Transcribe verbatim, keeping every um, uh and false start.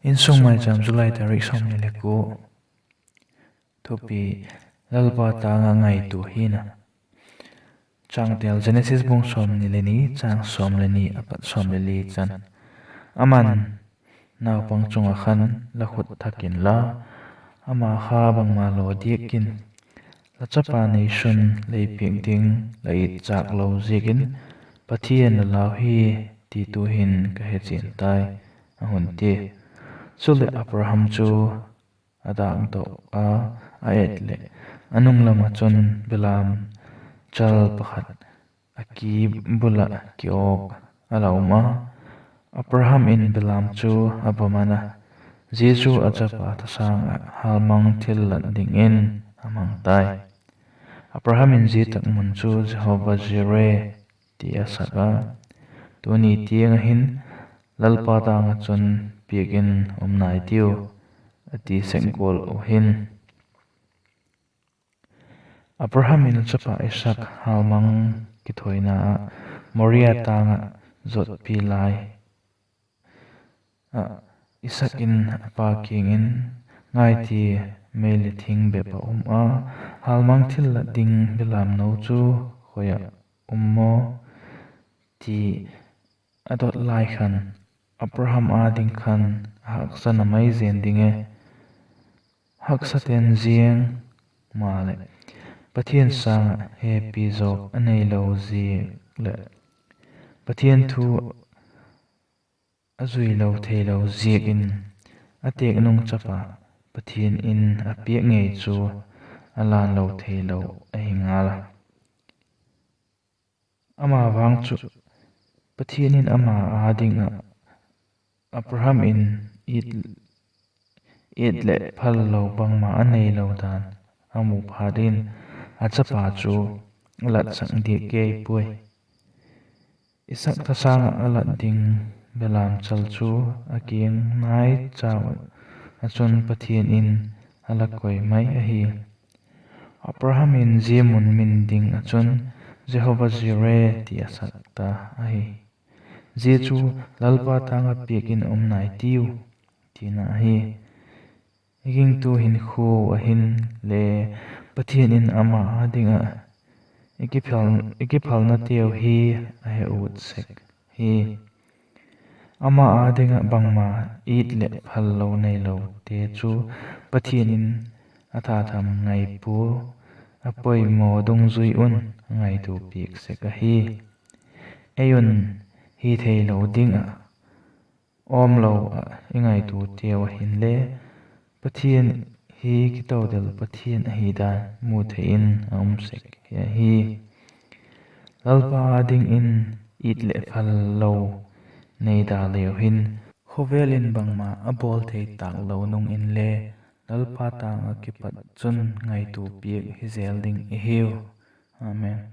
Insung Maicham, July tarik sawmni le kua. Thupi: Lalpa tâng ah ngaitua hina. Changtel: Genesis bung sawmni le ni, chang sawm le ni a pat sawm le li chan. Ama'n, Naupang chung ah khan la khut thak inla, ama kha bangma law diak in; la chapa neisun lei piak ding la it châk lo ziakin Pathian la lau hi ti tu'hin ka he chian tai, a hun tia. Chuleh, Abraham chu a dâkdok a, a et leh, a nung lam ah chun belamchal pakhat a ki bul ah kiawk a la um a. Abraham in belam chu a va man a, zia chu a chapa thasâng ah hâlmang thillat dingin a mang tai. Abraham in zia tak mun chu Jehovah Jireh ti a sak a. Tuni tiang ah hin Lalpa tâng ah chun piak in um nai tiu, a ti sek gual uh hin. Abraham in a chapa Isak hâlmang kithoina ah Moria tâng ah zotpi lai ah, Isak in a pa kiang in, Ngai tia, mei leh thing bep a um a, hâlmang thillat ding belamno chu khoi ah um maw? ti a dot lai khan, Abraham â ding khan a haksa na mai zen ding e. Haksa ten ziang maleh, Pathian sâng ah hepi zawk a neilo ziak leh Pathian thu a zui lo theilo ziak in, a têk nung chapa Pathian in a piak ngei chu a lân lo theilo ahi ngal a. Ama vang chu Pathian in ama â ding ah Abraham in it, it leh phal lo bangma a neilo dan a mu phat in, a chapa chu a latsak diak kei puai. Isak thasâng ah a lat ding belamchal chu a kiang nai chau ah chun Pathian in a la koi mai ahi. Abraham in zia mun min ding ah chun Jehovah Jireh ti a sak ta ahi. Zia chu Lalpa tâng ah piak in um nai tiu, tina ahi. I gingtu hinkhua ah hin le Pathian in ama â ding ah i kiphalnateu hi a he ut sek hi. Ama â ding ah bangma it leh phal lo neilote chu Pathian in a thatham ngaipua, a poimaw dungzui un a ngaitua piak sek ahi. Ei un hi theilo ding ah, awmlo ah i ngaituateu ah hinle, Pathian hi kitodel Pathian ahi dan mu thei in a um sek hi ahi. Lalpa â dingin it leh phal lo nei da leu hin, khawvel in bangma a bawl thei tâk lo nung inle, Lalpa tâng ah kipat chun ngaitua piak hi zel ding i hiu. Amen.